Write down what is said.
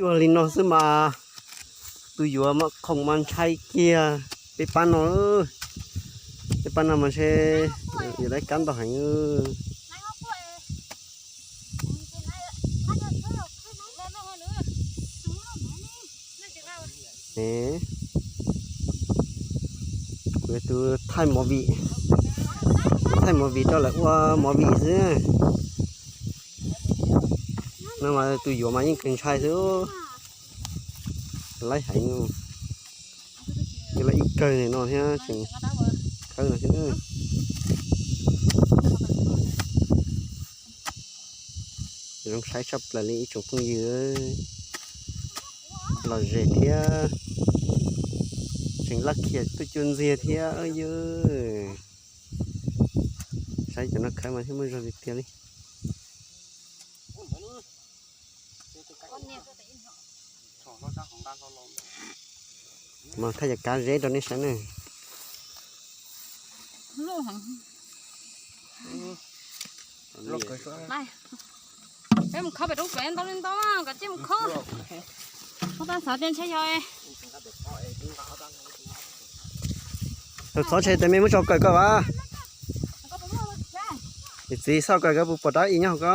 Ua li no xwb mas tus yuav mas khoom mas ntshai kiag. Peb pab no, peb pab no mas ntshe yuav tau kab ntau heev. Kuv yog tus thaij movie, thaij movie rau lawv ua movie xwb. No mas tus yuav mas yeej kawg ntshai xwb. Laib heev, tus laib ib kawg no thiab tseem khawb no thiab. Zoo saib tshaj plaws li ib tsoom phooj ywg, lom zem thiab tseem laj khiam tuaj cua ntxiag thiab yog. Saib cov no khawb mas thiaj muaj zog tiag tiag li. Mas thaij cov kab zeb rau nej saib ne. Peb mus khawb pem roob pem ntau li ntau, kom cia mus khawb. Tab xav tias ntshe yog tus txhob ntshe tes me muab tso kawm koj vas. Niam txiv xauj kawm koj puas pom dab i nyob hauv ko.